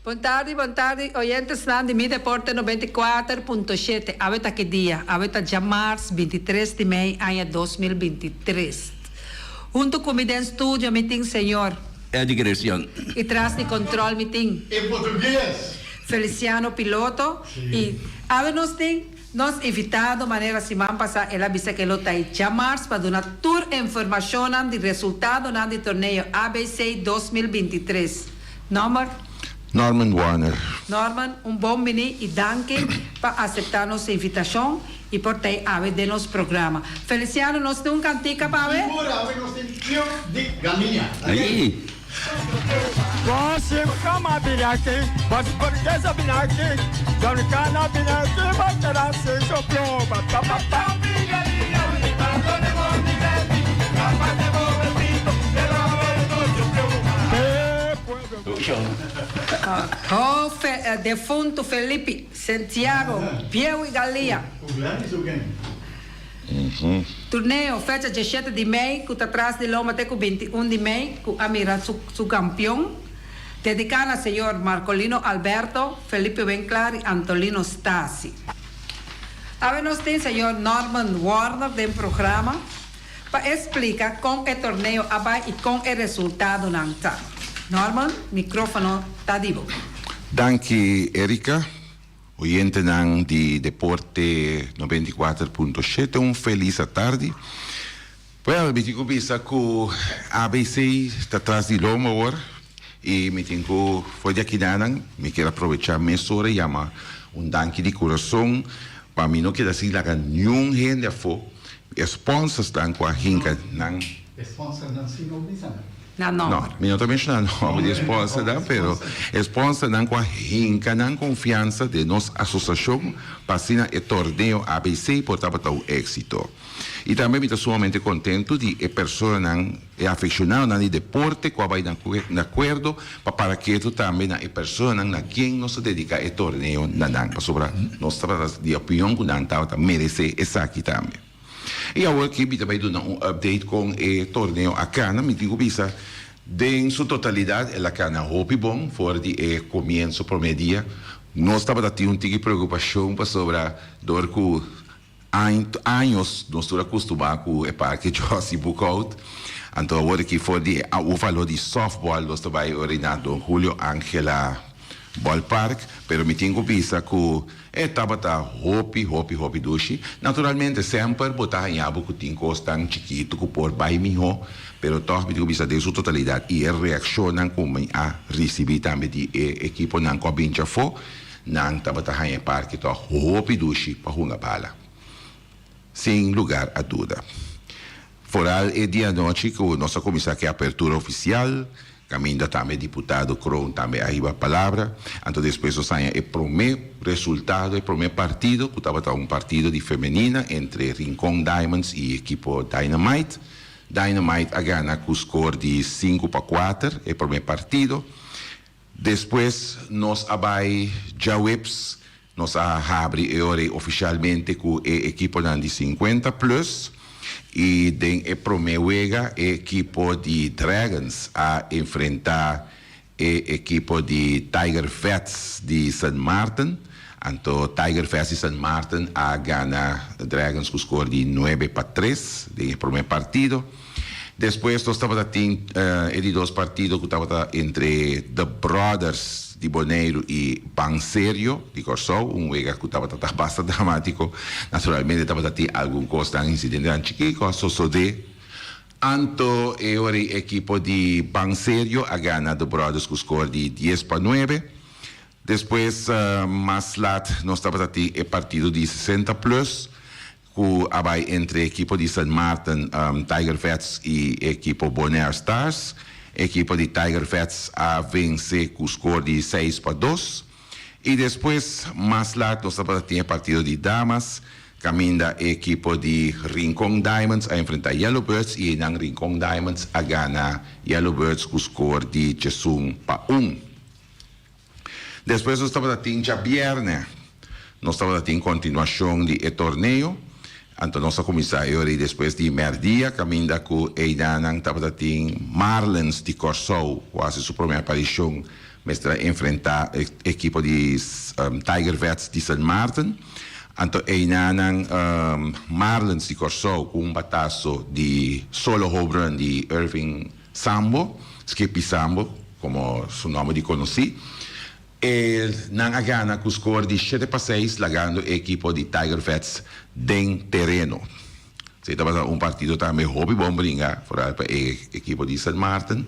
Bon tardi, bon tardi, oyentesnan di Mi Deporte 94.7. Awe ta ki dia? Awe ta djamars 23 di mei aña 2023. Hunto ku mi den studio mi tin señor. Eddie Grecian. I tras di control mi tin. En portugues. Feliciano Piloto. I awe nos tin nos invitado manera siman pasa el a bisa ke lo ta ei djamars pa duna tur informashonnan di resultadonan di torneo ABC 2023. Nomber? Norman Warner. Norman, un bon bini i danki pa aseptá nos invitashon i por ta ei awe den nos programa. Feliciano, nos tin un kantika pa awe? Sigur, awe nos tin Piu di Galiña. Ahí. Oh, fe, defunto Felipe Santiago, Pieu i Galiña. Torneo, fecha 17 di mei, ku ta tras di lomba te ku 21 di mei, ku a mira su, su kampeon. Dediká na señor Marcolino Alberto, Felipe Winklar i Antolino Stasi. Awe nos tin señor Norman Warner den programa pa splika kon e torneo a bai i kon e resultadonan ta. Norman, mikrófono ta di bo. Danki, Erika. Oyentenan di Deporte 94.7, un felis atardi. Well, mi tin ku bisa ku ABC ta tras di lomba awor i mi tin ku for di akinanan mi kier aprovechá mesora yama un danki di kurason pa mi no keda sin laga niun hende afó. E sponsorsnan ku a hinka nan. E sponsornan si no bisa nan. Na nomber. No, mi no ta menshoná nomber di e sponsornan, pero e sponsornan ku a hinka nan konfiansa den nos asosiashon pa asina e torneo ABC por tabata un éksito. I tambe mi ta sumamente kontentu di e personanan, e afekshonadonan di deporte ku a bai na akuerdo pa para ketu tambe na e personanan na ken nos ta dediká e torneo na nan, pasobra nos tabata di opinion ku nan tabata meresé esaki tambe. I awor aki mi ta bai duna un update kon e torneo a kana. Mi tin ku bisa den su totalidat el a kana hopi bon for di e komienso promé dia. Nos tabata tin un tiki preokupashon pasobra dor ku años nos tur a kustumá ku e parke Jossy Boekhoudt. Anto awor aki for di e óvalo di sòftbòl nos ta bai ora na Don Julio Angela Ballpark, pero mi tin ku bisa ku e tabata hopi, hopi, hopi dushi. Naturalmente semper bo ta haña bo ku tin kosnan chikitu ku por bai mihó, pero tòg mi tin ku bisa den su totalidat i e reakshonnan ku mi a risibí tambe di e ekiponan ku a binchi afó, nan tabata haña e parke tòg hopi dushi pa hunga bala. Sin lugar a duda. Foral e dia anochi ku nos a kuminsá ku e apertura ofisial, kaminda tambe diputado Kroon tambe a hiba palabra. Anto despues nos haña e promé resultado, e promé partido ku tabata un partido di femenina entre Rincon Diamonds i ekipo Dynamite. Dynamite a gana ku skor di 5-4 e promé partido. Despues nos a bai djaweps, nos a habri e ora ei ofishalmente ku e ekiponan di 50 plus i den e promé wega e ekipo di Dragons a enfrentá e ekipo di Tiger Vets di Sint Maarten. Anto Tiger Vets di Sint Maarten a gana Dragons ku skor di 9-3 den e promé partido. Despues nos tabata tin e di dos partido ku tabata entre The Brothers di Boneiru i Ban Serio di Kòrsou, un wega ku tabata ta basta dramátiko. Naturalmente tabata tin algun kosnan, insidentenan chikí ku a sosodé. Anto e ora e ekipo di Ban Serio a gana The Brothers ku skor di 10-9. Despues mas lat nos tabata tin e partido di 60 plus ku a bai entre ekipo di Sint Maarten Tiger Vets i ekipo Bonaire Stars. Ekipo di Tiger Vets a vense ku skor di 6-2. I despues mas lat nos tabata tin e partido di damas kaminda e ekipo di Rincon Diamonds a enfrentá Yellow Birds i einan Rincon Diamonds a gana Yellow Birds ku skor di 11-1. Despues nos tabata tin djabièrnè, nos tabata tin kontinuashon di e torneo. Anto nos a kuminsá e ora ei despues di mèrdia kaminda ku eidanan tabata tin Marlins di Kòrsou ku hasi su promé aparishon mester a enfrentá e ekipo di Tiger Vets di Sint Maarten. Anto eidanan Marlins di Kòrsou ku un bataso di solo home run di Irving Sambo, Skippy Sambo komo su nòmber di konosí. E nan a gana ku skor di shete pa seis lagando e ekipo di Tiger Vets den tereno. Esei tabata un partido tambe hopi bon bringa foral pa e ekipo di Sint Maarten.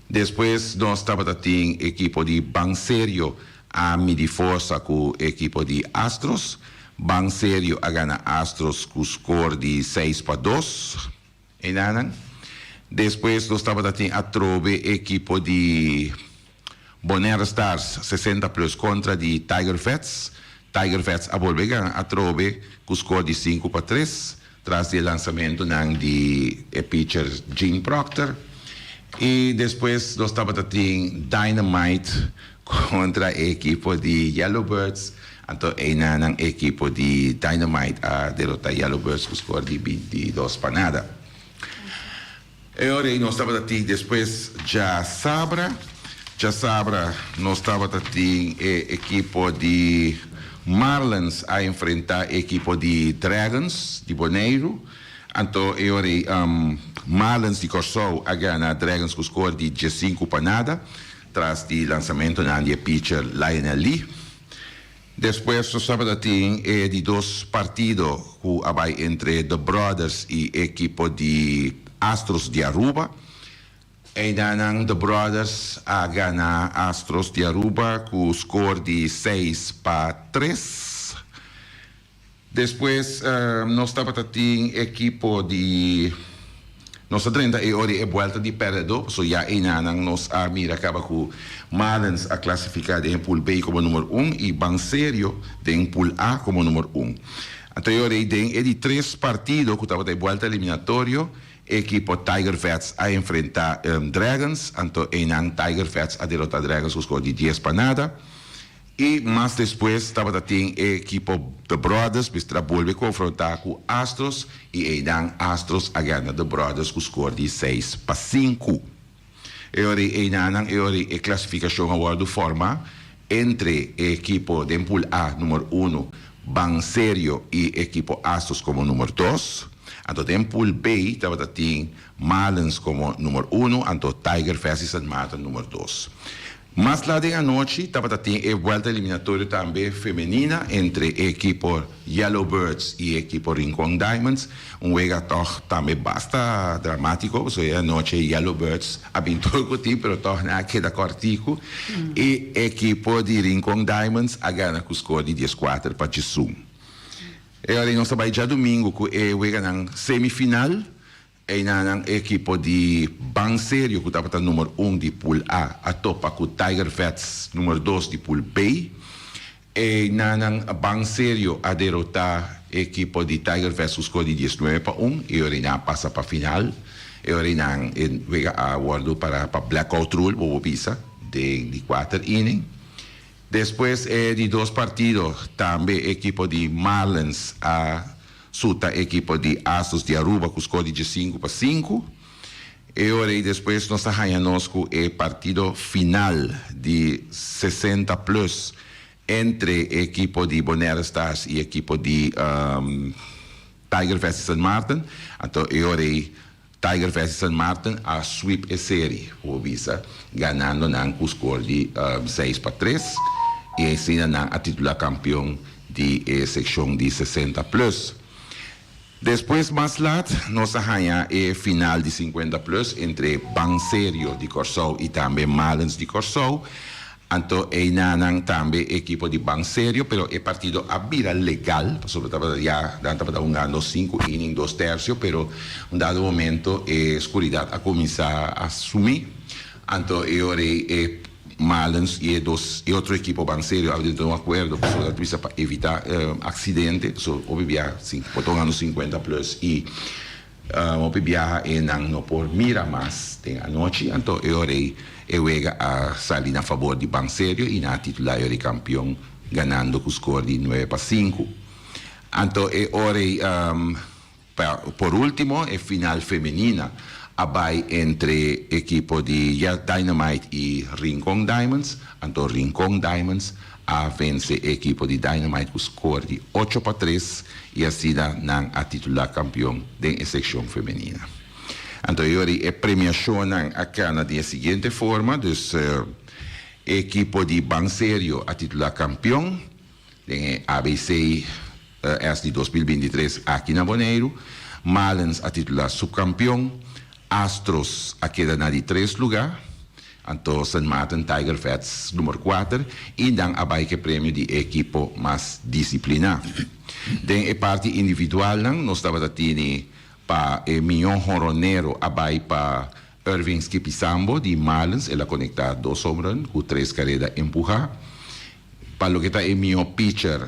Despues nos tabata tin ekipo di Ban Serio a midi forsa ku ekipo di Astros. Ban Serio a gana Astros ku skor di 6-2. Enanan. Despues nos tabata tin atrobe ekipo di Bonaire Stars 60 plus kontra di Tiger Vets. Tiger Vets a bolbe gana atrobe ku skor di 5-3 tras di e lansamentunan di e pitcher Gene Proctor. I despues nos tabata tin Dynamite kontra e ekipo di Yellowbirds. Anto einanan ekipo di Dynamite a derota Yellowbirds ku skor di 22-0. E ora ei nos tabata tin despues djasabra. Djasabra nos tabata tin e ekipo di Marlins a enfrenta e ekipo di Dragons di Boneiru. Anto e ora ei Marlins di Kòrsou a gana Dragons ku skor di 15-0 tras di lansamentunan di e pitcher Lionel Lee. Despues nos tabata tin e di dos partido ku a bai entre The Brothers i ekipo di Astros di Aruba. Eidanan The Brothers a gana Astros di Aruba ku skor di 6-3. Despues nos tabata tin ekipo di nos a drenta e ora e buelta di pèrdèdó, pasobra ya einanan nos a mira kaba ku Marlins a klasifiká den e pool B komo number un i Ban Serio den pool A komo number un. Anto e ora ei den e di tres partido ku tabata e buelta eliminatorio ekipo Tiger Vets a enfrentá Dragons, anto einan Tiger Vets a derotá Dragons ku skor di 10-0. I mas despues tabata tin e ekipo The Brothers mester a bolbe konfrontá ku Astros i einan Astros a gana The Brothers ku skor di 6-5. E ora ei einanan e ora ei e klasifikashon a wòrdu fòrmá entre e ekipo den pool A number unu Ban Serio i ekipo Astros komo number dos. Anto den pool B tabata tin Marlins komo number unu anto Tiger Vets di Sint Maarten number dos. Mas lat den anochi tabata tin e buelta eliminatorio tambe femenina entre e ekipo Yellow Birds i e ekipo Rincon Diamonds. Un wega tòg tambe basta dramátiko pasobra e anochi Yellow Birds a bin tur ku tin pero tòg nan a keda kòrtiku i ekipo di Rincon Diamonds a gana ku skor di 14-11. E ora ei nos ta bai djadumingu ku e weganan semifinal. Einanan ekipo di Ban Serio ku tabata number un di pool A a topa ku Tiger Vets number dos di pool B. Einanan Ban Serio a derotá ekipo di Tiger Vets ku skor di 19-1 i ora nan a pasa pa final. E ora nan e wega a wòrdu pará pa blackout rule bo por bisa den di kuater inning. Despues e di dos partido tambe ekipo di Marlins a suta ekipo di Astros di Aruba ku skor di 15-5. E ora ei despues nos a haña nos ku e partido final di 60 plus entre ekipo di Bonaire Stars i ekipo di Tiger Vets di Sint Maarten. Anto e ora ei Tiger Vets di Sint Maarten a sweep e seri, ku bo bisa, ganando nan ku skor di 6-3 i asina nan a titulá kampion di e sekshon di 60 plus. Despues mas lat nos a haña e final di 50 plus entre Ban Serio di Kòrsou i tambe Marlins di Kòrsou. Anto einanan tambe ekipo di Ban Serio, pero e partido a bira legal pasobra tabata ya nan tabata hungando sinku inning dos tersio, pero un dado momento e skuridat a kuminsá a sumí. Anto e ora ei e Marlins i e dos e otro ekipo Ban Serio a drenta un akuerdo pasobra ta bisa pa evitá aksidente, pasobra hopi bia bo ta hungando 50 plus i hopi biaha e nan no por mira mas den anochi, anto e ora ei e wega a sali na fabor di Ban Serio i nan a titulá e ora ei kampion ganando ku skor di 9-5. Anto e ora ei pa por ultimo e final femenina a bai entre ekipo di ya Dynamite i Rincon Diamonds. Anto Rincon Diamonds a vense e ekipo di Dynamite ku skor di 8-3 i asina nan a titulá kampion den e sekshon femenina. Anto e ora ei e premiashonnan a kana den e siguiente forma, dus e ekipo di Ban Serio a titulá kampion den e ABC S di 2023 aki na Boneiru, Marlins a titulá supkampion, Astros a keda na di tres lugá, anto Sint Maarten Tiger Vets number kuater i nan a bai ku e premio di e ekipo mas disipliná. Den e parti individualnan nos tabata tini pa e mihó honronero a bai pa Irving Skippy Sambo di Marlins, el a konektá dos homerun ku tres kareda empuhá. Pa loke ta e mihó pitcher,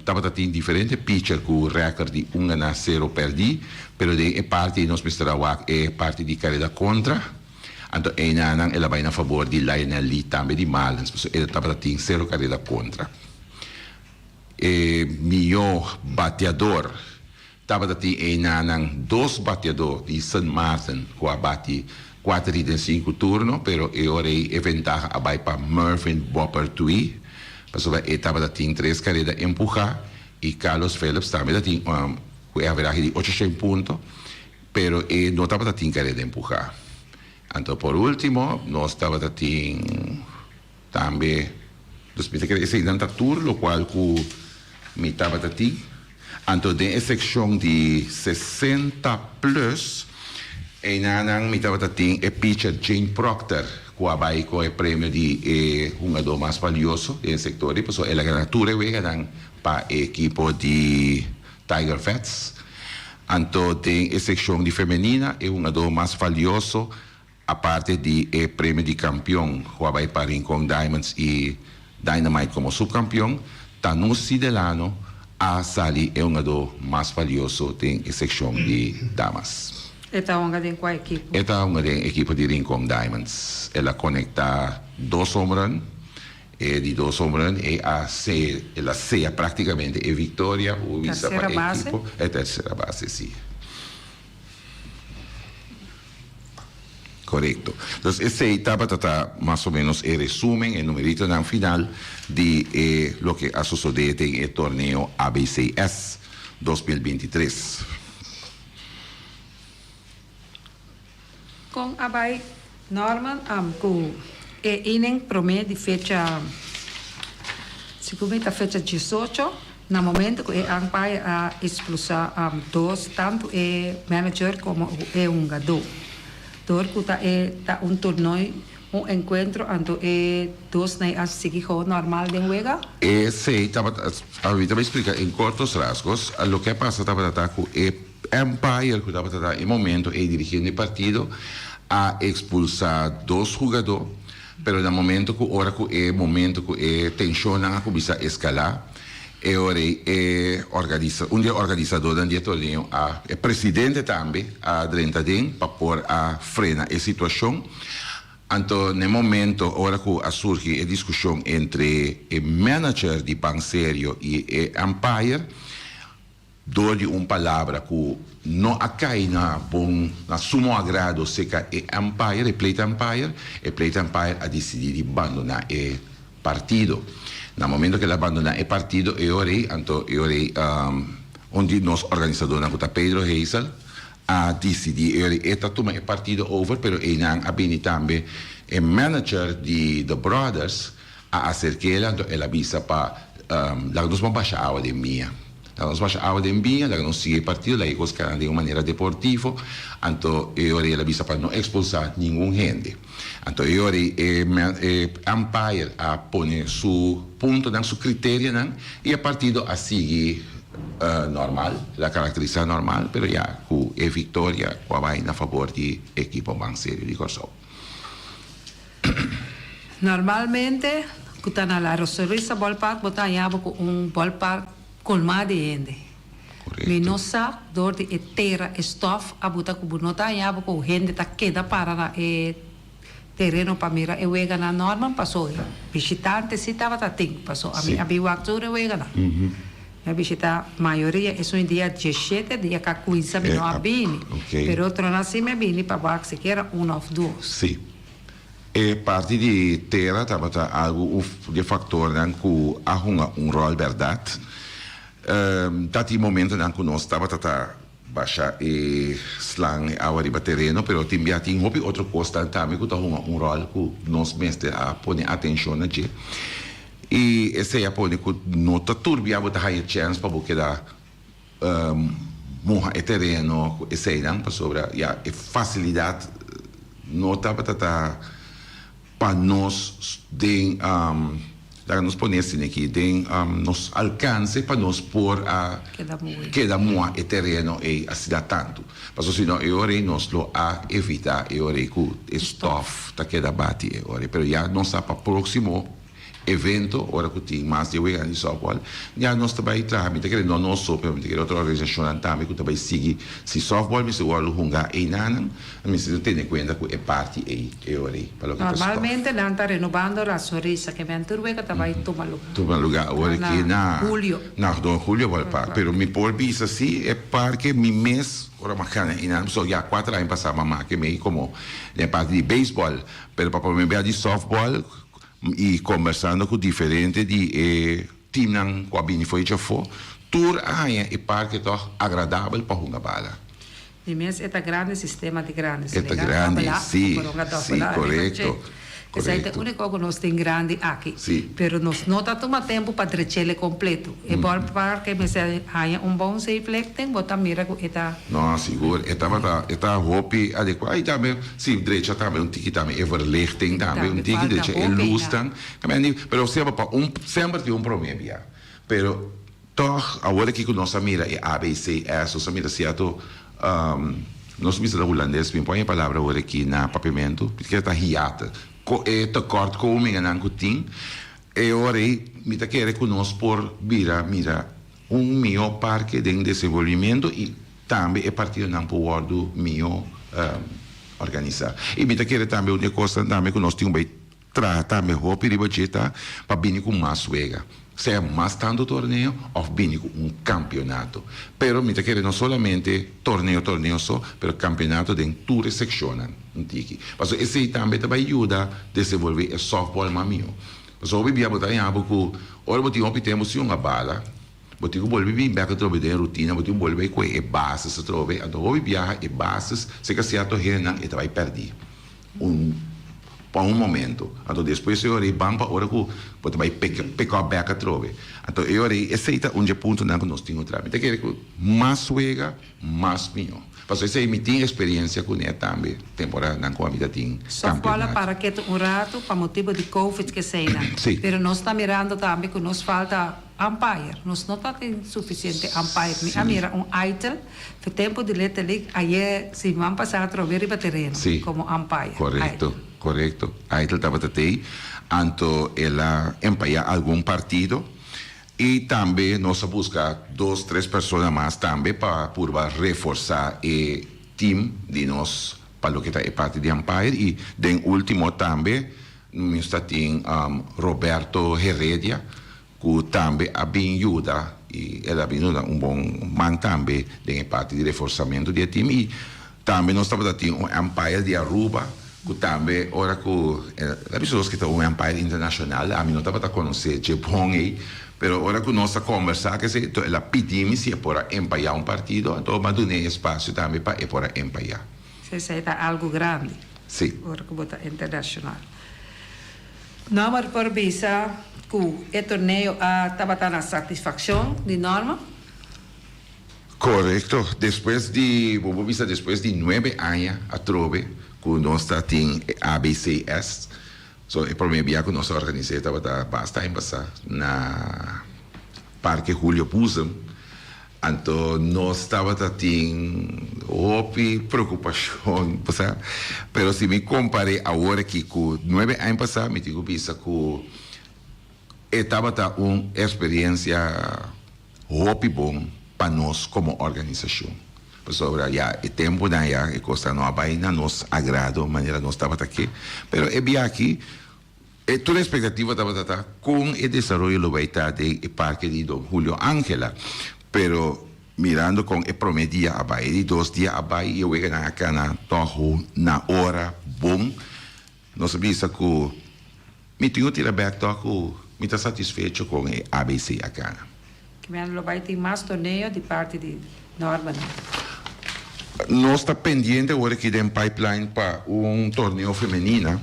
tabata tin diferente pitcher ku rèkòrt di un ganá sero pèrdí, pero den e parti ei nos mester a wak e parti di kareda kontra, anto einanan el a bai na fabor di Lionel Lee tambe di Marlins, pasobra e tabata tin sero kareda kontra. E mihó bateador Tabata tin einanan dos bateadó di Sint Maarten ku a bati kuater hit den sinku turno, pero e ora ei e ventaha a bai pa Mervin Boppertwee, pasobra e tabata tin tres kareda empuhá i Carlos Phillips tambe ta tin ku e averahe di 800 punto, pero e no tabata tin kareda empuhá. Anto por último nos tabata tin Tambe, dus mi ta kere eseinan ta tur lokual ku mi tabata tin. Anto den e sekshon di 60 plus, einanan mi tabata tin e pitcher Jane Proctor ku a bai ku e premio di e hungadó mas valioso den e sektor ei, pasobra el a gana tur e weganan pa e ekipo di Tiger Vets. Anto den e sekshon di femenina, e hungadó mas valioso Aparte di e premio di kampion ku a bai pa Rincon Diamonds i Dynamite komo supkampion, Tanusi Delano a sali e hungadó mas valioso den e sekshon di damas. E ta hunga den kua ekipo? E ta hunga den ekipo di Rincon Diamonds. El a konektá dos homerun. E di dos homerun e a el a sea praktikamente e viktoria ku bisa pa e ekipo. E tersera base, si. Korekto. Entonces esei tabata ta mas o menos e resumen, e numeritonan final di e loke a sosode den e torneo ABCS 2023. Kon a bai Norman ku e inning promé di fecha, segun mi ta fecha 18, na momento ku e umpire a ekspulsá dos tantu e manager komo e hungadó. Dor ku ta e ta un tornoi, un enkuentro, anto e dosnan a sigui gou normal den wega. Esei tabata, mi ta bai splika en kortos rasgos, loke a pasa tabata ta ku e umpire ku tabata ta e momento ei dirigiendo e partido a ekspulsá dos hugadó, pero na momento ku ora ku e momento ku e tenshonnan a kuminsá eskalá, e ora ei e organisa un di e organisadónan di e torneo a e presidente tambe a drenta aden pa por a frena e situashon. Anto na e momento ora ku a surgi e diskushon entre e manager di Ban Serio i e umpire, Dor di un palabra ku no a kai na bon, na sumo agrado serka e umpire, e plate umpire, e plate umpire a disidí di bandoná e partido. Na momento ku el a bandoná e partido e ora ei, anto e ora ei un di nos organisadónan ku ta Pedro Hazel a disidí e ora ei e ta tuma e partido over, pero einan a bini tambe e manager di The Brothers a aserk'el, anto el a bisa pa laga nos ban basha awa den biña. Laga nos basha awa den biña, laga nos sigui e partido, laga e kos kana den un manera deportivo. Anto e ora ei el a bisa pa no ekspulsá ningun hende. Anto e ora ei e e umpire a pone su puntonan, su kriterianan i e partido a sigui normal, el a karakterisá normal, pero ya ku e viktoria ku a bai na fabor di ekipo Ban Serio di Kòrsou. Normalmente ku ta na La Rosorisa Ballpark bo ta haña bo ku un ballpark kolmá di hende. Mi no sa dor di e tera e stòf a buta ku bo no ta haña bo ku hende ta keda para na e tereno pa mira e weganan normal paso bishitante si tabata tin paso ami a bin wak tur e weganan. Mi a bishita mayoria esun dia diesshete dia ka kuinsa mi no a bini. Pero otronan si mi a bini pa wak sikiera un of dos. Si. E parti di tera tabata algu uf di e faktornan ku a hunga un ròl bèrdat. Ta tin momentonan ku nos tabata ta basha e slan e awa riba tereno, pero tin bia tin hopi otro kosnan tambe ku ta hunga un ròl ku nos mester a pone atenshon na dje. I esei a pone ku no ta tur bia bo ta haña chèns pa bo keda muha e tereno ku eseinan pasobra ya e fasilidat no tabata ta pa nos den laga nos pone asina aki den nos alkanse pa nos por a keda muha e tereno ei asina tantu pasobra si no e ora ei nos lo a evita e ora ei ku e stòf ta keda bati e ora ei pero ya nos sa pa próksimo evento, ora ku tin mas di e weganan di sòftbòl, ya nos ta bai traha. Mi ta kere no nos so, pero mi ta kere otro organisashonnan tambe ku ta bai sigui. Si sòftbòl mester wòrdu hungá einanan, nan mester tene kuenta ku e parti ei, e ora ei, pa loke ta stòf. Normalmente nan ta renobando La Sonrisa, ke men tur wega ta bai tuma lugá. Tuma lugá awor aki na. Julio. Na Don Julio Ballpark. Pero mi por bisa si e parke mi mes ora mi a gana einan, pasobra ya kuater aña pasá mi a make mei komo den e parti di beisbòl, pero pa prome bia di sòftbòl, I kombersando ku diferente di e timnan ku a bini for di djafó, tur a haña e parke tòg agradabel pa hunga bala. Di mes e ta grandi sistema di grandi. E ta grandi, si, si, korekto, Esei ta e korekto. úniko ku nos tin grandi aki. Si. Pero nos no ta tuma tempu pa drech'el kompleto. E bòlparke mester haña un bon zeevlekting, bo ta mira ku e ta. No, sigur. E tabata, e ta hopi adekuá. I tambe, si, drecha tambe un tiki tambe, e verlichting tambe un tiki, drecha e lusnan. Pero semper pa un, semper tin un promé bia. Pero tòg, awor aki ku nos a mira e ABCS, nos a mira sierto, nos bisa na hulandes, mi pon e palabra awor aki na papiamentu, ke ta hiaten, e tekortkomingennan ku tin, e ora ei mi ta kere ku nos por bira mira Un mihó parke den desenvolvimiento i tambe e partidonan por wòrdu mihó organisá. I mi ta kere tambe un di e kosnan tambe ku nos tin ku bai traha tambe hopi riba dje ta pa bini ku mas wega, sea mas tantu torneo òf bini ku un kampionato. Pero mi ta kere no solamente torneo torneo so, pero kampionato den tur e sekshonnan un tiki. Pasobra esei tambe ta bai yuda desenvolvé e sòftbòl mas mihó. Pasobra hopi bia bo ta haña bo ku ora bo tin hopi tempu sin hunga bala, bo tin ku bolbe bin bèk atrobe den e rutina, bo tin ku bolbe bai kohe e bases atrobe. Anto hopi biaha e bases serka sierto hendenan e ta bai pèrdí un pa un momento. Anto despues e ora ei ban pa ora ku bo ta bai pick pick up bèk atrobe. Anto e ora ei esei ta un dje puntonan ku nos tin ku traha. Mi ta kere ku mas wega mas mihó. Pasobra esei mi tin experiencia cune tambe temporadanan cu ami ta tin Softball a campeonato. para ketu un ratu pa motibu di covid keseinan. Sí. Pero nos ta mirando tambe ku nos falta umpire. Nos no ta tin sufisiente umpire. Mi a Sí. mira un Aitel fe tempu di Little League ayer siman pasá atrobe riba tereno Sí. komo umpire. Korekto, Aitel. korekto. Aitel tabata tei, anto el a empayá algun partido. I tambe nos a buska dos tres persona mas tambe pa purba reforsa e team di nos pa loke ta e parti di umpire i den ultimo tambe nos ta tin Roberto Heredia ku tambe a bin yuda i el a bin duna un bon man tambe den e parti di reforsamento di e team i Tambe nos tabata tin un umpire di Aruba cu tambe ora cu el a bisa nos cu ta un umpire internacional, ami no tabata conoce dje bon ey, pero ora cu nos a conversa kese enton el a pidi mi si e por a empaya un partido, anto mi a dun'e e espacio tambe pa e por a empaya. Si esey ta algo grandi. Si. Ora cu bo ta internacional. Norma por bisa cu e torneo a tabata na satisfaccion di Norma. Korekto. Despues di, bo por bisa despues di nuebe aña atrobe ku nos ta tin e ABCS. So e prome bia ku nos a organis'é tabata basta aña pasá na Parke Julio Boezem. Anto nos tabata tin hopi preokupashon, bo sa. Pero si mi kompar'é awor aki ku nuebe aña pasá mi tin ku bisa ku e tabata un eksperensia. Hopi bon pa nos komo organisashon. Pasobra ya e tempunan ya e kosnan no a bai na nos agrado manera nos tabata ke. Pero e biaha aki E tur expectativa tabata ta con e desaroyo lo bay ta den e parke di Don Julio Angela, pero mirando con e prome dia a bay, e di dos dia a bay y e weganan a cana toch na ora bon, nos a bisa cu mi tin cu tira bek toch cu mi ta satisfecho con e ABC a cana. Kimen lo bay tin mas torneo di parti di Norman? Nos ta pendiente awor aki den pipeline pa un torneo femenina,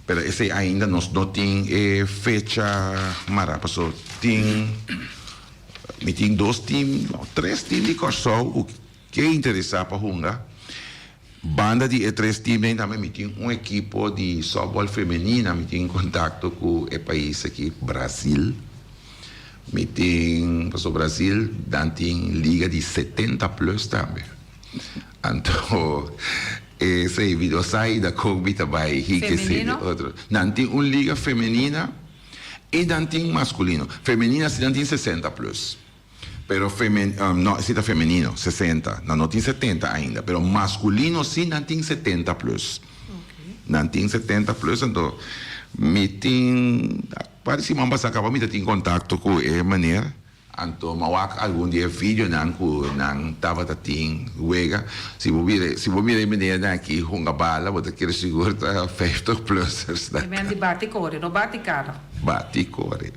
pero esey ainda nos no tin e fecha mara paso tin mi tin dos team, no tres team di Kòrsou ku ke interesa pa hunga. Banda di e tres teamnan tambe mi tin un ekipo di softball femenina, mi tin kontakto ku e pais aki, Brazil. Mi tin, pasobra Brazil nan tin liga di setenta plus tambe. Anto esei mi no sa ainda kon mi ta bai hik esei di otro. Nan tin un liga femenina i nan tin maskulino. Femenina si nan tin sesenta plus. Pero femen, no, esei ta femenino, sesenta. Nan no tin setenta ainda. Pero maskulino si nan tin setenta plus. Nan tin setenta plus, anto mi tin par siman pasá kaba mi ta tin kontakto ku e meneer. Anto mi a wak algun di e videonan ku nan tabata tin wega. Si bo mira, si bo mira e meneernan aki hunga bala, bo ta kere sigur ta vijftig plussers nan. E men di bati kore, no bati kara. Bati kore.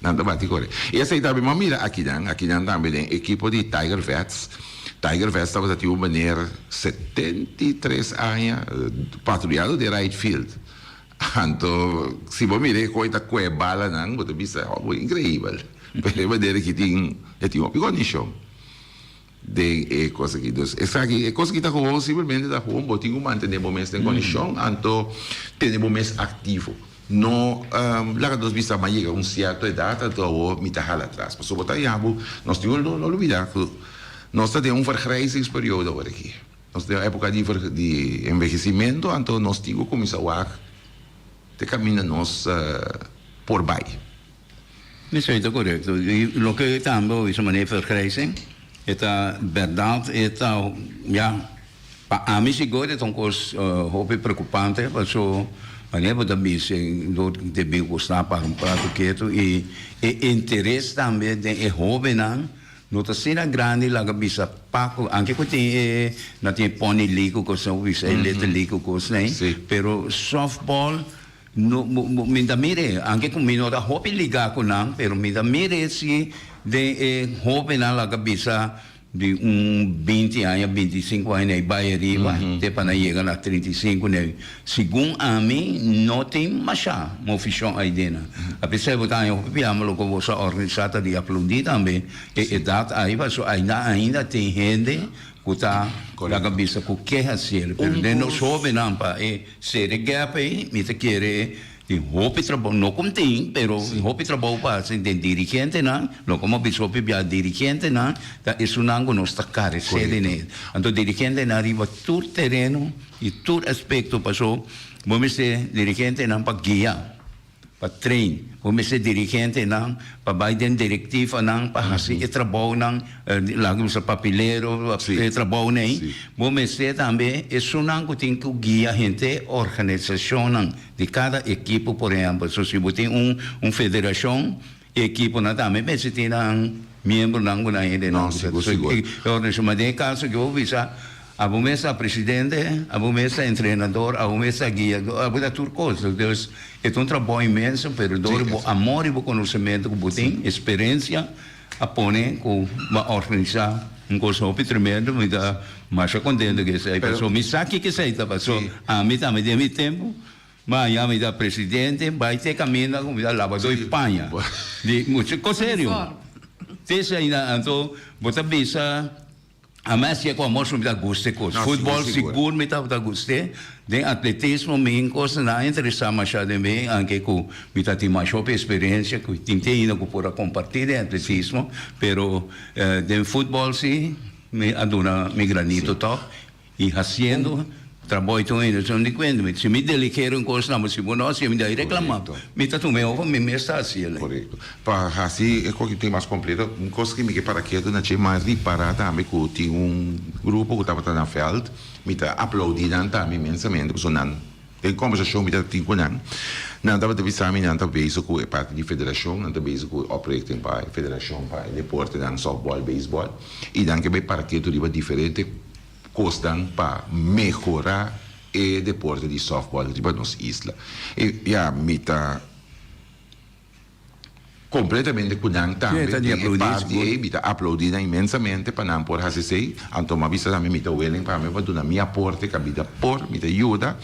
Nan ta bati kore. I esei tambe mi a mira akinan, akinan tambe den ekipo di Tiger Vets. Tiger Vets tabata tin un meneer 73 aña patruyado den right field. Anto si bo mira e koe ta kue balanan bo ta bisa oh increibel. Pero e manera ki tin e tin hopi kondishon den e kos aki. Dus esaki e kos aki ta gewoon simplemente ta gewoon bo tin ku mantene bo mes den kondishon anto tene bo mes aktivo. No laga nos bisa m'a yega un sierto edat anto awor mi ta hala atras. Pasobra bo ta yabu nos tin no lubida ku nos ta den un vergrijzingsperiodo awor aki. Nos den un epoka di di envejecimento anto nos tin ku kuminsá wak te kaminda nos por bai. Esei ta korekto. I loke tambe bo bisa manera vergrijzing e ta bèrdat e ta ya pa ami sigur e ta un kos hopi preokupante paso manera bo ta bisa dor debí ku sta para un rato ketu i e interes tambe den e hóbennan no ta asina grandi laga bisa Paco anke ku tin e nan tin e pony league ku kos nan bisa e little league ku kos nan pero softball No, mi ta mir'é, anke ku mi no ta hopi ligá ku nan, pero mi ta mir'é si den e hóbennan laga bisa di un binti aña, bintisinku aña nei bai ariba, te pa nan yega na trintisinku nei. Segun ami no tin mashá movishon ai den nan. Apesar bo ta haña hopi biaha loke bo sa organisá ta di aplaudí tambe e edat ai, pasobra ainda ainda tin hende ku ta laga bisa ku ke hasiel, pero den nos hóbennan pa e Sere gap ei, mi ta kere tin hopi trabou, no kom tin, pero hopi trabou pa hasi den dirigentenan, lo como bisa hopi bia dirigentenan ta esunnan ku nos ta karesé den e. Anto dirigentenan riba tur tereno i tur aspekto paso bo mester dirigentenan pa guia. pa train, bo mester dirigentenan pa bai den directivanan pa haci e trabounan, laga bisa papilero, e trabounan ei, bo mester tambe esunnan cu tin cu guia henter organisacionnan di cada ekipo, por ehempel, so si bo tin un un federacion, e ekiponan tambe mester tin nan miembronan cu nan hendenan. E organisacion, ma den e caso cu bo bisa. Abo mes ta presidente, abo mes ta entrenador, abo mes ta guiador, abo ta tur cos. Dus e ta un trabou inmenso, pero door bo amor y bo conocemento cu bo tin, experiencia, a pone cu bo a organisa un cos hopi tremendo. Mi ta masha contento cu esey, pasobra mi sa kico esey ta paso. Ami tambe den mi tempo, ma ya mi ta presidente, bay te caminda cu mi ta labador y paña. Di mucha cos serio. Te esey anto bo ta bisa. Ami a siña ku amor mi ta gusta e kos. Futbòl sigur mi tabata gust'é. Den atletismo mi kosnan a interesá masha den mi, anke ku mi ta tin masha hopi eksperensia ku tin te ainda ku por a kompartí den atletismo, pero den futbòl si mi a duna mi granito tòg i hasiendo trabou i tur hende ta di kuenta mi. Si mi delegera un kos na bo, si bo no hasié mi ta reklamá. Mi ta tuma e hopi mi mes ta hasié. Korekto. Pa hasi e koki tin mas kompleto, un kos ki mi ke para ketu na dje, m'a ripará tambe ku tin un grupo ku tabata na vèlt, mi ta aplaudí nan tambe inmensamente pasobra nan. Den kombersashon mi ta tin ku nan, nan tabata bisa mi nan ta bezig ku e parti di federashon, nan ta bezig ku e oprichting pa e federashon pa e deportenan, sòftbòl, beisbòl, i nan ke bai para ketu riba diferente kosnan pa mehorá e deporte di sòftbòl riba nos isla. I ya, mi ta. Completamente cu nan tambe den e parti ey, mi ta aplaudi nan inmensamente pa nan por haci esey, anto mi a bisa tambe mi ta willing pa mi pa duna mi aporte cabida por, mi ta yuda,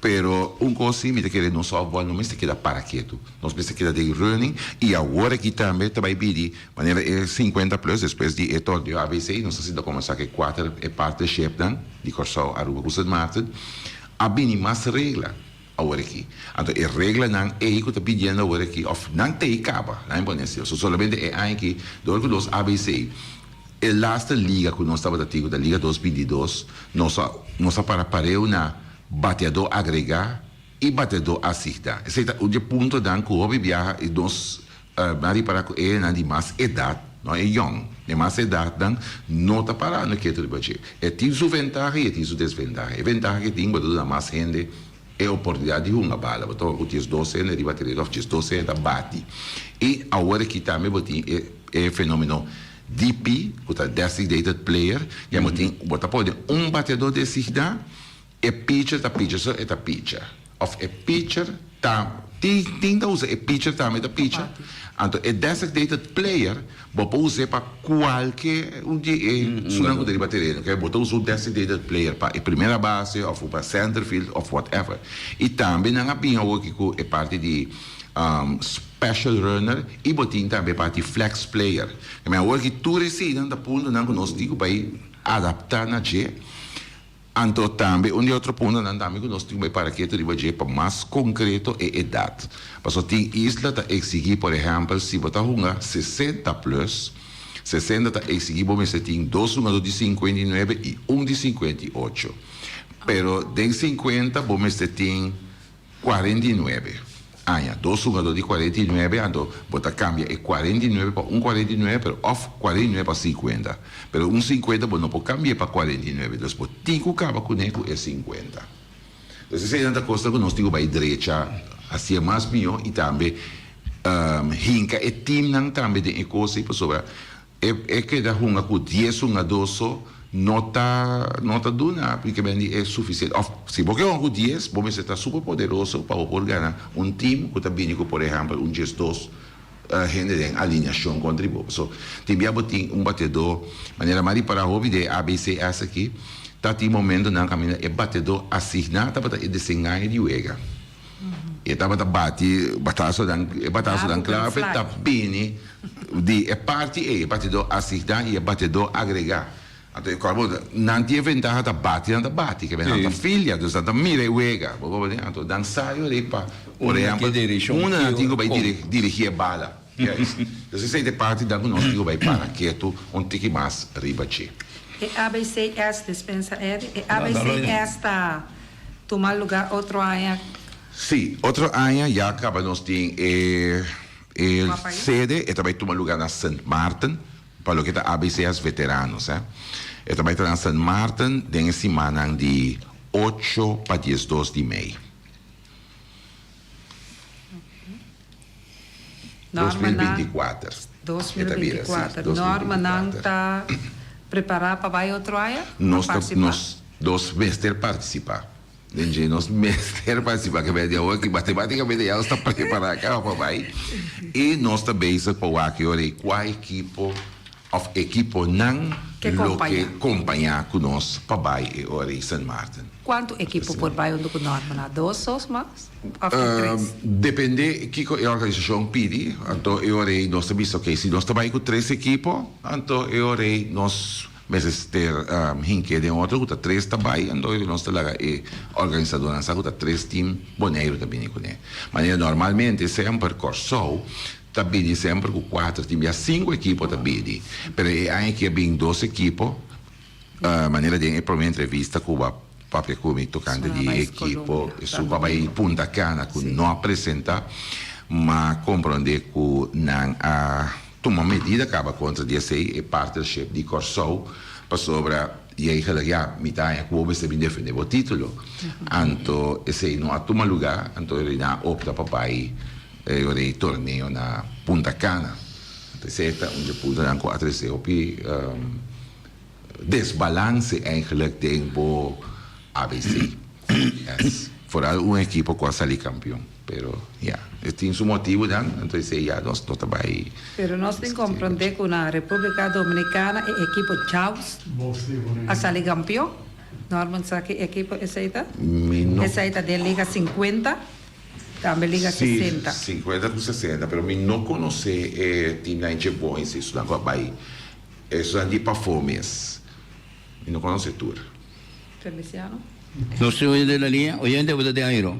pero un cos si mi ta kere nos softball no mester keda para ketu, nos mester keda den running y awor aki tambe ta bay bini manera e 50 plus despues di e torneo ABC nos ta sinta comenzá cu e cuater e partnershipnan di Corsou, Aruba cu Sint Maarten a bini mas regla. Awor aki. Anto e reglanan ei ku ta pidiendo awor aki, òf nan t'ei kaba, nan pone asina. So solamente e aña aki, dor ku nos ABC, e laste liga ku nos tabata tin, ku ta Liga 2022, nos a nos a para pareu na bateadó agregá i bateadó asigná. Esei ta un di e puntonan ku hopi biaha i nos a ripará ku e nan di mas edat, no e yòn, e mas edatnan no ta parando ketu riba dje. E tin su ventaha i e tin su desventaha. E ventaha ku e tin, bo ta duna mas hende e oportunidat di hunga bala. Bo ta wak ku 12 hende riba tereno òf 12 hende ta bati. I awor aki tambe bo tin e e fenomeno DP, ku ta designated player, ya bo tin bo ta pone un bateadó designá, E pitcher ta pitcher so e ta pitcher of e pitcher ta tin tin ta usa e pitcher tambe ta pitcher anto e designated player bo por us'e pa kualke un di e sunan ku ta riba tereno ke bo ta usa un designated player pa e primera base of pa center field of whatever i tambe nan a bin awoki ku e parti di special runner i bo tin tambe e parti flex player awoki tur eseinan ta puntonan ku nos tin ku bai adapta na dje. Anto tambe un di e otro puntonan tambe ku nos tin ku bai para ketu riba dje pa mas konkreto e edat. Pasobra tin isla ta eksigí por ehèmpel si bo ta hunga 60 plus, 60 ta eksigí bo mester tin dos hungadó di 59 i un di 58. Pero den 50 bo mester tin 49 aña, dos hugadó di 49, anto bo ta kambia e 49 pa un 49, pero òf 49 pa 50. Pero un 50 bo no por kambi'é pa 49, dus bo tin ku kaba kuné ku e 50. Dus eseinan ta kosnan ku nos tin ku bai drecha hasié mas mihó i tambe hinka e timnan tambe den e kos ei pasobra E keda hunga ku dies hungadó so no ta no ta duna aplikamendi e sufisiente. Òf si bo ke hunga ku dies bo mester ta super poderoso pa bo por gana un tim ku ta bini ku por ehèmpel un 12 hende den alineashon kontra di bo. Paso tin bia bo tin un bateadó manera m'a ripará hopi den e ABCS aki ta tin momentonan kaminda e bateadó asigná tabata e desengaño di wega. E tabata bati batasonan, e batasonan clave ta bini di e parti ei, e batidó asigná i e batidó agregá. Anto e kòrda bo, nan tin e ventaha ta bati, nan ta bati, ke nan ta filia, dus nan ta mira e wega. Bo por Anto nan sa yo rei pa, por ehèmpel, unda nan tin ku bai dirigí e bala. Juist. Dus esei ta e parti nan ku nos tin ku bai para ketu un tiki mas riba dje. E ABCS, dispensa Eddy, e ABCS ta Tuma lugar otro aña. Sí, otro aña ya caba nos tin e e sede, e ta bay tuma lugar na Sint Maarten, pa loke ta ABCS Veteranos eh. E ta bay ta na Sint Maarten den e simannan di ocho pa 12 di mei. 2024. 2024. Normanan ta prepará pa bai otro aña? Nos ta, nos, nos mester partisipá. Den dje nos mester partisipá. Ke bèrdè awor ki matematikamente ya nos ta prepará kaba pa bai. I nos ta bezig pa wak e ora ei kua ekipo òf ekiponan lo ke kompañá ku nos pa bai e ora ei Sint Maarten. Kuantu ekipo por bai huntu ku Normanan? Dos òf mas? Òf tin tres? Depende kiko e organisashon pidi. Anto e ora ei nos ta bisa oke si nos ta bai ku tres ekipo anto e ora ei nos mester hink'é den otro ku ta tres ta bai anto nos ta laga e organisadónan sa ku ta tres tim Boneiru ta bini kuné. Manera normalmente semper Kòrsou ta bini semper ku kuater tim ya sinku ekipo ta bini pero e aña aki a bin dos ekipo. Manera den e prome entrevista cu bo a papia cu mi tocante di e ekipo esun cu a bay Punta Cana cu no a presenta, m'a comprende cu nan a tuma medida caba contra di esey, e partnership di Corsou, pasobra. I eigenlijk ya mi ta haña ku bo mester bin defendé bo título. Anto esei no a tuma lugá, anto e nan a opta pa bai e ora e torneo na Punta Cana. Anto esei ta un dje puntonan ku a trese hopi desbalanse eigenlijk den bo ABC. Yes. Foral un ekipo ku a sali kampion. Pero ya, e tin su motibunan, anto esei ya nos no ta bai. Pero nos tin komprondé ku na Repúblika Dominikana e ekipo Jaws a sali kampion. Norman sa ki ekipo esei ta? Mi no. Esei ta den Liga 50, tambe Liga 60. Si, 50 ku 60, pero mi no konosé e timnan dje bon esei, esnan ku a bai, esnan di pafó mes. Mi no konosé tur. Feliciano. Nos tin oyente na liña. Oyente bo ta den airo.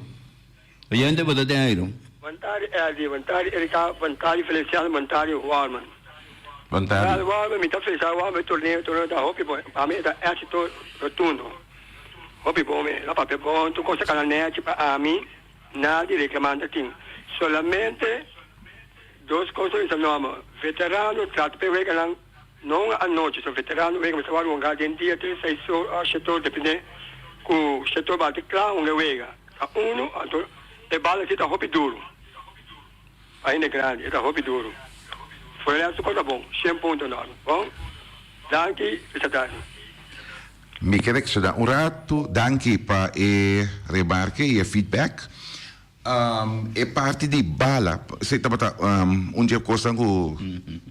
Oyente bo ta den airo. Bon tardi Eldy, bon tardi Erika, bon tardi Feliciano, bon tardi Warman. Bon tardi. Wel Warman, mi ta felicita Warman e torneo, e torneo ta hopi bon, pa mi e ta exito rotundo. Hopi bon mi, la papia bon, tur cos ta cana nechi pa ami, nada di reclama ta tin. Solamente dos cos ta bisa normal, veterano trata pa e weganan. No un anochi so veterano wega mester wak hunga den dia te seis or o shete or depende ku shete or bati kla hunga e wega ta uno anto e bala si ta hopi duro pa hende grandi e ta hopi duro for e resto kos ta bon shen punto normal bon danki bisa dani. Mi ke reakshoná un ratu. Danki pa e remarke i e feedback. E parti di bala, esei tabata un di e kosnan ku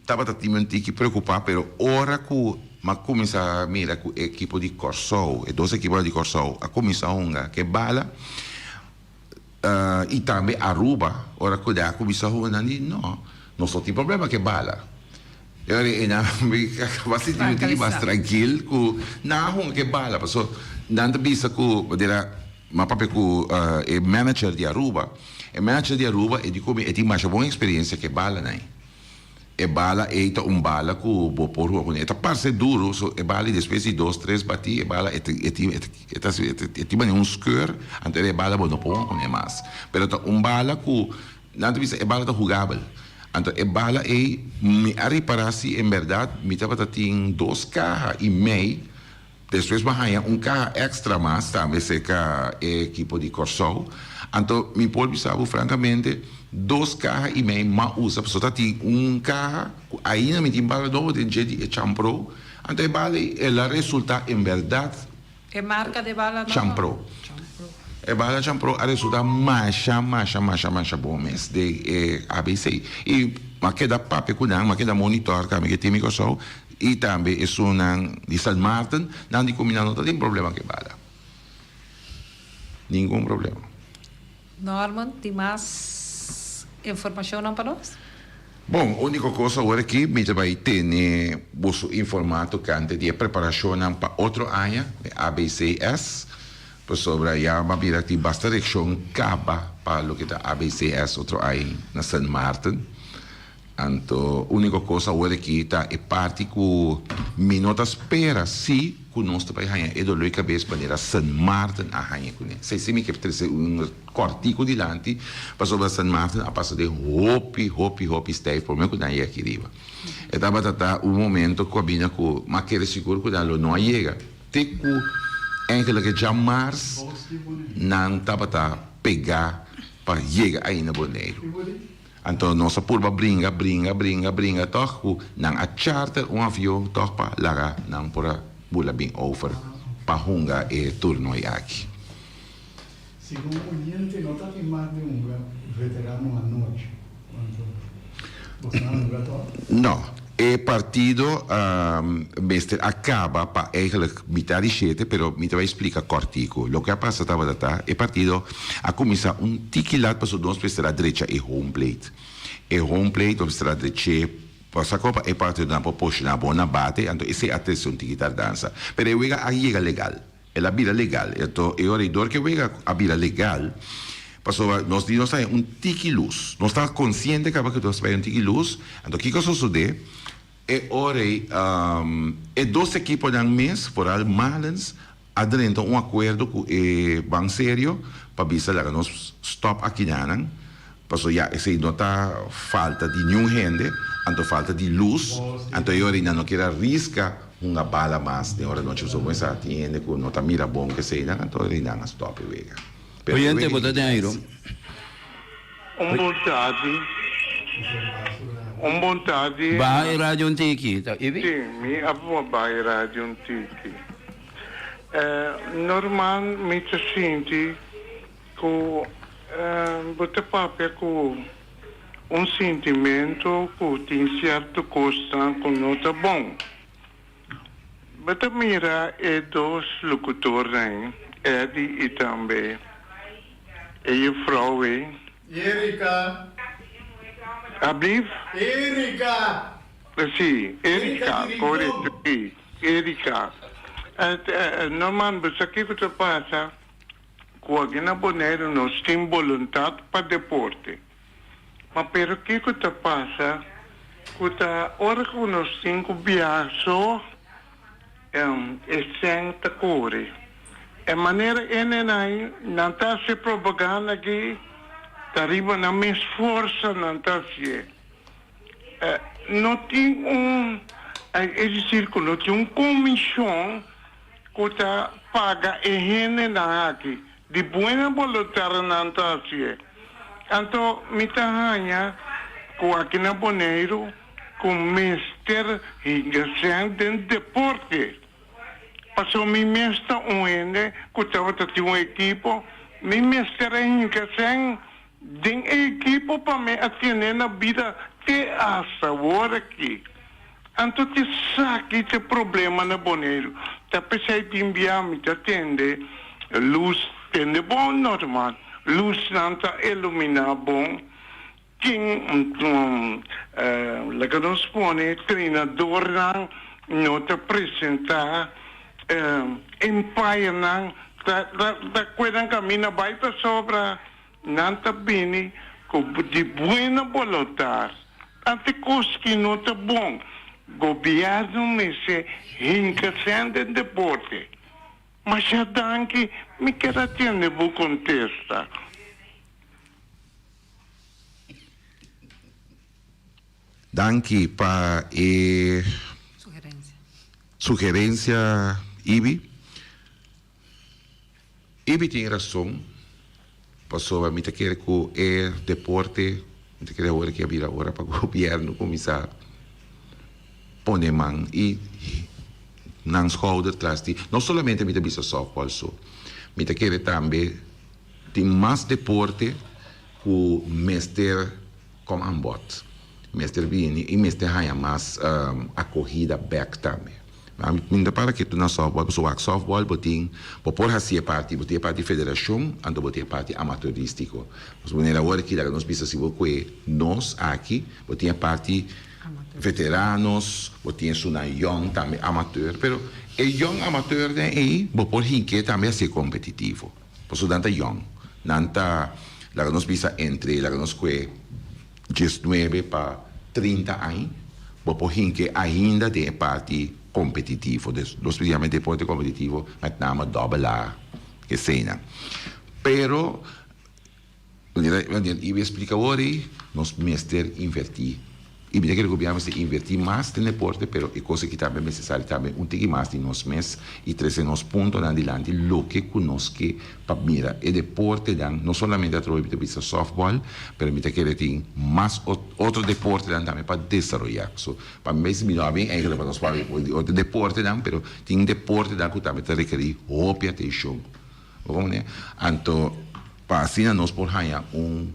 tabata tin mi un tiki preokupá, pero ora ku mi a kuminsá mira ku e ekipo di Kòrsou, e dos ekiponan di Kòrsou a kuminsá hunga ku e bala, i tambe Aruba, ora ku nan a kuminsá hunga nan di no, nos no tin problema ku e bala. E ora ei nan a kaba sinti mi un tiki mas trankil ku nan a hunga ku e bala, pasobra nan ta bisa ku manera. M'a papia ku e manager di Aruba. E manager di Aruba e di ku mi e tin masha bon eksperensia ku e balanan ei. E bala ei ta un bala ku bo por hunga kuné. E ta parse duru, so e bala ei despues di dos tres batí e bala e ta e tin e ta e tin manera un skeur, anto e bala bo no por hunga kuné mas. Pero ta un bala ku nan ta bisa e bala ta hugabel. Anto e bala ei mi a ripará si en bèrdat mi tabata tin dos kaha i mei. Despues bo haña un kaha èkstra mas tambe serka e ekipo di Kòrsou. Anto mi por bisa bo frankamente dos kaha i mei m'a usa pasobra ta tin un kaha ku ainda mi tin bala nobo den dje di e Champro. Anto e bala ei el a resultá en bèrdat E marka di e bala nobo? Champro. E bala Champro a resultá masha masha masha masha bon mes den e ABC. I m'a keda papia ku nan, m'a keda monitor tambe ku e tim di Kòrsou. I tambe esunnan di San Martin, nan di ku mi nan no ta tin problema ku e bala. Ningun problema. Norman, tin mas informashonnan pa nos? Bon, úniko kos awor aki mi ta bai tene boso informá tokante di e preparashonnan pa otro aña, e ABCS, pasobra ya m'a bira tin basta reakshon kaba pa loke ta ABCS otro aña na San Martin. Anto úniko kos awor aki ta e parti ku mi no ta spera si ku nos ta bai haña e doló di kabes manera Sint Maarten a haña kuné. Esei si mi ke trese un kòrtiku dilanti pasobra Sint Maarten a pasa den hopi, hopi, hopi stijf promé ku nan yega aki riba. E tabata ta un momento ku a bini ku mi a kere sigur ku nan lo no a yega te ku eigenlijk djamars nan tabata pegá pa yega ainda Boneiru. Anto nos a purba bringa, bringa, bringa, bringa tòg ku nan a charter un avion tòg pa laga nan por a bula bin over pa hunga e toernooi aki. Segun oyente no ta tin mas di hunga veterano anochi. Anto boso a hunga tòg? No, e partido mester a kaba pa eigenlijk mitad di shete, pero mi ta bai splika kòrtiku. Loke a pasa tabata ta, e partido a kuminsá un tiki lat pasobra nos mester a drecha e home plate. E home plate nos mester a drech'é pasa koba pa e partidonan por poshoná bon na bate, anto esei a trese un tiki tardansa. Pero e wega a yega legal. El a bira legal. Anto e ora ei dor ku e wega a bira legal, pasobra nos di nos ta haña un tiki lus. Nos ta konsiente kaba ku nos ta haña un tiki lus. Anto kiko a sosodé? E ora ei e dos ekiponan mes, foral Marlins, a drenta un akuerdo ku e Ban Serio pa bisa laga nos stòp akinanan, pasobra ya esei no ta falta di niun hende, anto falta di lus, anto e ora ei nan no kier a riska. Hunga bala mas den ora nochi pasobra bo mester tin hende ku no ta mira bon keseinan anto rinan a stop e wega. Pero e Oyente wega bo ta den airo. Un bon tardi. Un bon tardi. Baha e radio un tiki, ta Ibi? Sí, mi a baha e radio un tiki. Normal mi ta sinti ku bo ta papia ku un sintimento ku tin sierto kosnan ku no ta bon. Bo ta mira e dos lokutornan, Eddie i tambe e jufrou ei. Erika. Ablief? Erika! Sí, Erika, korekto, sí, Erika. Norman, bo sa kiko ta pasa? Ku aki na Boneiru nos tin boluntat pa deporte. Ma pero kiko ta pasa ku ta ora ku nos tin ku biaha so e sèn ta kore. E manera e nenai nan ta hasi propaganda aki ta riba nan mes forsa nan ta hasié. No tin un, es decir ku no tin un komishon ku ta paga e hendenan aki. Di buena boluntad nan ta hacié. Anto mi ta haña cu aki na Boneiru cu mester hinga sèn den deporte. Pasobra mi mes ta un hende cu tabata tin un ekipo, mi mester a hinga sèn den e ekipo pa mi a tene na bida te hasta awor aki. Anto t'esaki t'e problema na Boneiru. Ta p'esei tin bia mi ta tende lus tende bon normal, lusnan ta iluminá bon, tin laga nos pone trenadornan no ta presentá, empirenan ta ta kue nan kaminda bai pasobra Nan ta bini ku di buena boluntad. Ante kos ki no ta bon, gobièrnu mester hinka sèn den deporte. Masha danki, mi kier a tende bo kontesta. Danki pa e sugerencia Ibi. Ibi tin rason, pasobra mi ta kere ku e deporte, mi ta kere awor ki a bira ora pa gobièrnu kuminsá pone man i nan skouder tras di, no solamente mi ta bisa sòftbòl so, mi ta kere tambe tin mas deporte ku mester kòm aan bòt, mester bini i mester haña mas akohida bèk tambe. Mi ta para ketu na softball pasobra wak softball bo tin bo por hasi e parti bo tin e parti federashon anto bo tin e parti amateuristico pasobra manera awor aki laga nos bisa si bo kue nos aki bo tin e parti veteranos bo tin esunnan yong tambe amateur pero e yong amateurnan ei bo por hink'e tambe hasi e kompetitivo pasobra nan ta yong nan ta laga nos bisa entre laga nos kue 19 pa 30 añ, bo por hinke ainda den e parti kompetitivo. Dus nos por yama e deporte kompetitivo met name dòbel A eseinan. Pero, manera manera Ibi a splika awor ei, nos mester invertí. I mi ta kere gobièrnu mester invertí mas den deporte, pero e kos aki tambe mester sali tambe un tiki mas di nos mes i trese nos puntonan dilanti loke ku nos ke pa mira e deportenan, no solamente atrobe mi ta bisa softball, pero mi ta kere tin mas otro deportenan tambe pa desaroya. So, pa mi mes mi no a bin eigenlijk pa nos papia di otro deportenan, pero tin deportenan ku tambe ta rekerí hopi atenshon. Bo comprende? Anto, pa asina nos por haña un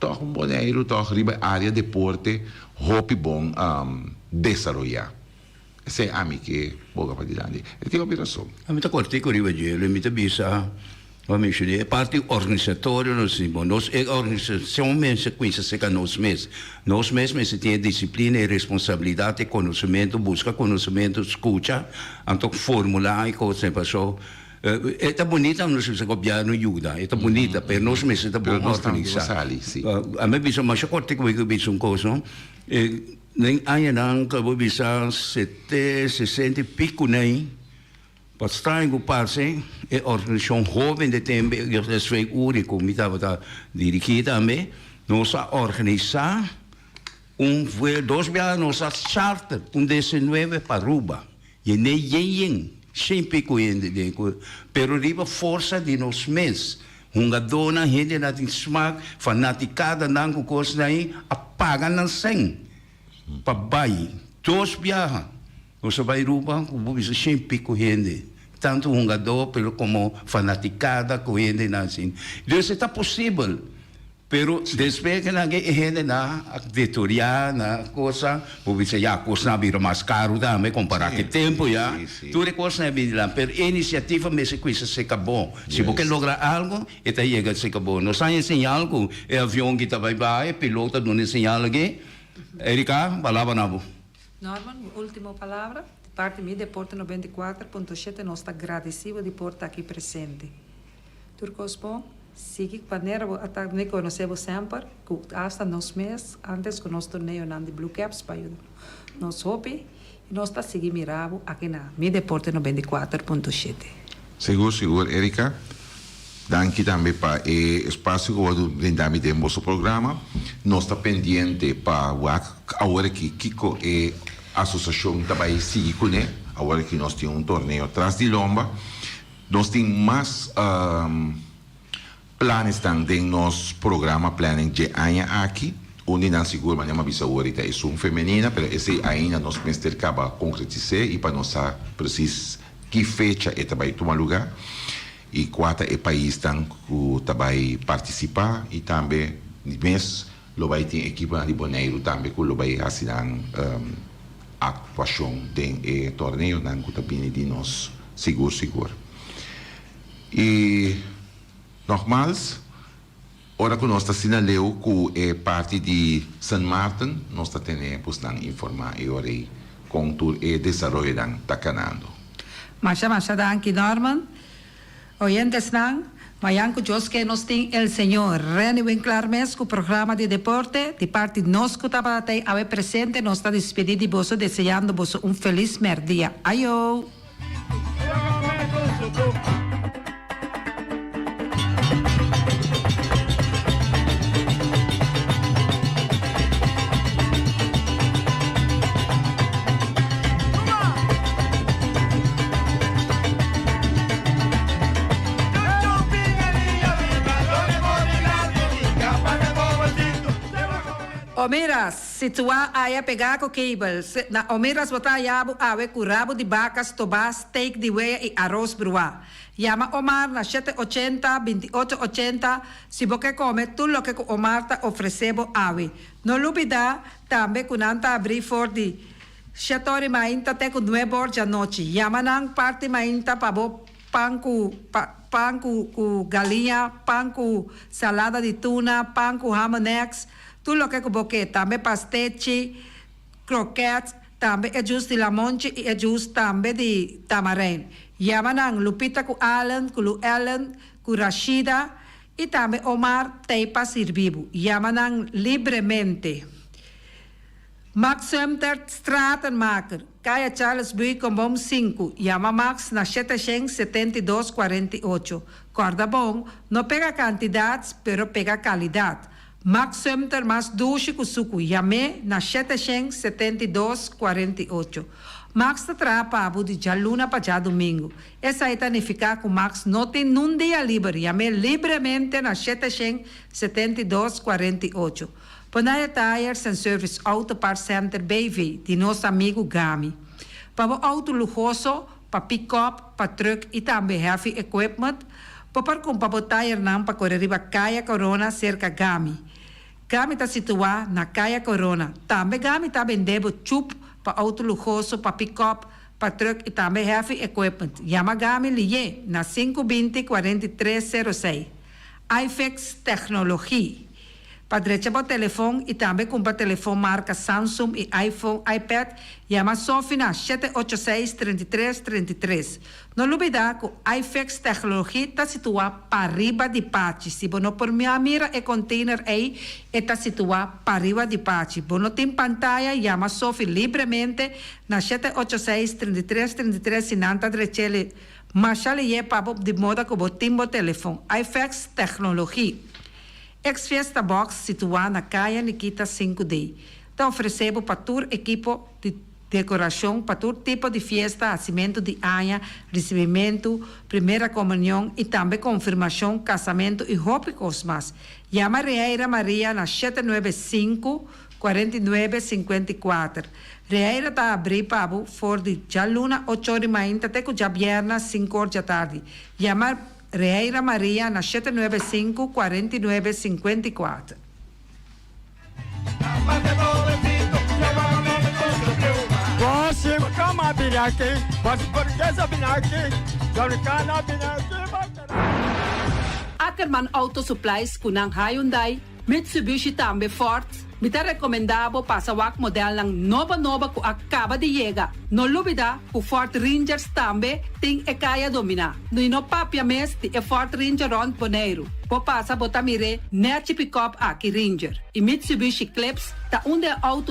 tòg un Boneiru tòg riba e área deporte hopi bon desaroyá. Esei ami ke boga padilanti. E tin hopi rason. Ami ta kortiku riba dje, lo mi ta bisa bo menshoné e parti organisatorio nos tin bo. Nos e organisashon mester kuminsa serka nos mes. Nos mes mester tin e disiplina, e responsabilidat, e konosementu, buska konosementu, skucha, anto formulá e kosnan. Paso e ta bunita nos bisa gobièrnu yuda, e ta bunita, pero nos mester ta bon organisá. Ami a bisa masha kortiku mi ke bisa un kos no. Den añanan ku bo bisa sete, sesenta i piku nei, pa straño ku parse, e organisashon Hoben de tempu SV Uri ku mi tabata dirigí tambe, nos a organisá un vuelo, dos biaha nos a charter un desinuebe pa Aruba. Yené yen yen, shen pico hende den cu, pero riba forsa di nos mes. Hungadónan, hendenan tin smak, fanaticadanan cu cosnan ahi a paga nan cen pa bay dos biaha. Nos a bay Ruba cu bo bisa shen pico hende, tanto hungadó pero como fanaticada cu hendenan asin. Dus e ta posibel. Pero despues ke nan ke e hendenan a detoriá na kosa, bo bisa ya kosnan a bira mas karu tambe kompará ku e tempu ya. Tur e kosnan a bini dilanti, pero e inisiativa mester kuinsa seka bon. Si bo ke logra algu, e ta yega seka bon. Nos a haña señal ku e avion ki ta bai baha, e pilot a duna e señal aki. Erika, palabra na bo. Norman, bo ultimo palabra? Di parti mi, Deporte 94.7 nos ta gradisi bo di por ta aki presente. Tur kos bon, sigui manera bo a ta mi konosé bo semper, ku asta nos mes antes ku nos torneonan di Blue Caps pa yuda nos hopi i nos ta sigui mira bo aki na Mi Deporte 94.7. Sigur sigur Erika. Danki tambe pa e espasio ku bo a brinda mi den boso programa. Nos ta pendiente pa wak awor aki kiko e asosiashon ta bai sigui kuné. Awor aki nos tin un torneo tras di lomba. Nos tin mas planesnan den nos programa planning dje aña aki. Un di nan sigur manera mi a bisa awor ta esun femenina, pero esei ainda nos mester kaba konkretis'é i pa nos sa presis ki fecha e ta bai tuma lugá i kua ta e paisnan ku ta bai partisipá i tambe mes lo bai tin ekiponan di Boneiru tambe ku lo bai hasi nan Actuacion den e torneonan cu ta bini di nos sigur sigur. Y nogmaals, ora cu nos ta asina leu cu e parti di Sint Maarten, nos ta tene busnan informa e ora ey con tur e desaroyonan ta canando. Masha masha danki Norman. Oyentesnan, mayan ku Dios ke nos tin el señor Renny Winklaar mes ku programa di deporte, di parti nos ku tabata tei awe presente nos ta dispidi di boso deseando boso un felis merdia. Ayo! Omiras, situá aya pegá ku Cable. Na Omiras bo ta haya bo awe ku rabu di baka, stobá, steak di wea i aros bruá. Yama Omar na shete ochenta, binti ocho ochenta si bo ke kome tur loke ku Omar ta ofresé bo awe. No lubidá tambe ku nan ta abrí for di Shetori mainta te ku nuebe or djanochi. Yama nan parti mainta pa bo pan ku pan ku ku galiña, pan ku salada di tuna, pan ku ham and eggs, tur loke ku bo ke. Tambe pastechi, krokèt, tambe e jus di lamonchi i e jus tambe di tamarijn. Yama nan Lupita ku Allen, ku Lu Ellen, ku Rashida i tambe Omar t'ei pa sirbi bo. Yama nan libremente. Max Sumter, Stratenmaker, Kaya Charles Buikenboom sinku, yama Max na 772 48. Kòrda bon, no pega kantidat, pero pega kalidat. Max Sumter mas dushi ku suku, yam'é na 772 48. Max ta traha pa bo di djaluna pa djadumingu. Esei ta nifiká ku Max no tin nun dia liber, yam'é libremente na 772 48. Bonaire Tires and Service Auto Parts Center BV di nos amigu Gami. Pa bo auto luhoso, pa pick-up, pa truck y tambe heavy equipment, bo por cumpra bo tayernan pa core riba Caya Corona cerca Gami. Gami ta situa na Caya Corona. Tambe Gami ta bende bo chup pa auto luhoso, pa pick-up, pa truck y tambe heavy equipment. Yama Gami liye na 520 43 06. iFix Technologie. Pa drecha bo telefon i tambe kumpra telefon marka Samsung i iPhone, iPad, yama Sophie na 786 33 33. No lubidá ku iFix Technologie ta situá pariba di Pachi. Si bo no por mira e container ei, e ta situá pariba di Pachi. Bo no tin pantaya, yama Sophie libremente na 786 33 33 si nan ta drech'el masha lihé pa bo di moda ku bo tin bo telefon. iFix Technologie. Ex Fiesta Box, situá na Kaya Nikita 5D, ta ofresé bo pa tur ekipo di. Dekorashon pa tur tipo di fiesta, hasimentu di aña, risibimentu, primera komunion i tambe konfirmashon, kasamentu i hopi kos mas. Yama Reheira Maria na 795, 49, 54. Reheira ta habrí pa bo for di djaluna ochor di mainta te ku djabièrnè sinkor djatardi. Yama Reheira Maria na 795, 49, 54. Ackerman Auto Supplies ku nan Hyundai, Mitsubishi tambe Ford. Mi ta rekomendá bo pasa wak modelnan nobo nobo ku a kaba di yega. No lubidá ku Ford Rangers tambe tin e kaya dominá. I no papia mes di e Ford Ranger rònt Boneiru. Bo pasa bo ta mir'é nèchi pikòp aki Ranger. I Mitsubishi Eclipse ta un di e outo.